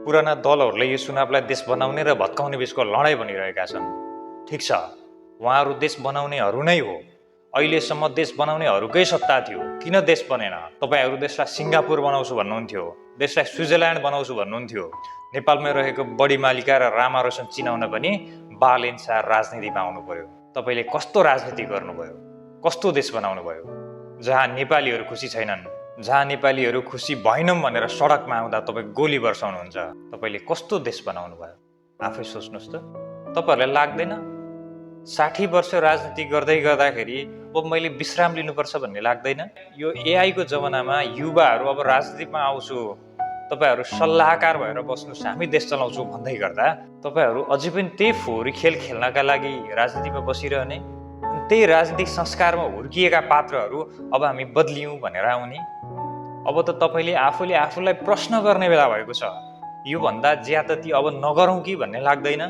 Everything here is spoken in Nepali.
पुराना दलहरूले यो चुनावलाई देश बनाउने र भत्काउने बिचको लडाइँ बनिरहेका छन्। ठिक छ, उहाँहरू देश बनाउनेहरू नै हो। अहिलेसम्म देश बनाउनेहरूकै सत्ता थियो, किन देश बनेन? तपाईहरू देशलाई सिङ्गापुर बनाउँछु भन्नुहुन्थ्यो, देशलाई स्विजरल्यान्ड बनाउँछु भन्नुहुन्थ्यो। नेपालमा रहेको बढी मालिका र रामा रोशन चिनाउन पनि बालइन्सार राजनीतिमा आउनु पर्यो। तपाईँले कस्तो राजनीति गर्नुभयो? कस्तो देश बनाउनु भयो? जहाँ नेपालीहरू खुसी छैनन्, जहाँ नेपालीहरू खुसी भएनौँ भनेर सडकमा आउँदा तपाईँ गोली वर्षाउनुहुन्छ, तपाईँले कस्तो देश बनाउनु भयो? आफै सोच्नुहोस् त। तपाईँहरूलाई लाग्दैन 60 वर्ष राजनीति गर्दै गर्दाखेरि अब मैले विश्राम लिनुपर्छ भन्ने लाग्दैन? यो एआईको जमानामा युवाहरू अब राजनीतिमा आउँछु, तपाईँहरू सल्लाहकार भएर बस्नुहोस्, हामी देश चलाउँछौँ भन्दै गर्दा तपाईँहरू अझै पनि त्यही फोहोरी खेल खेल्नका लागि राजनीतिमा बसिरहने, त्यही राजनीतिक संस्कारमा हुर्किएका पात्रहरू अब हामी बदलियौँ भनेर आउने। अब त तपाईँले आफूले आफूलाई प्रश्न गर्ने बेला भएको छ। योभन्दा ज्यादती अब नगरौँ कि भन्ने लाग्दैन?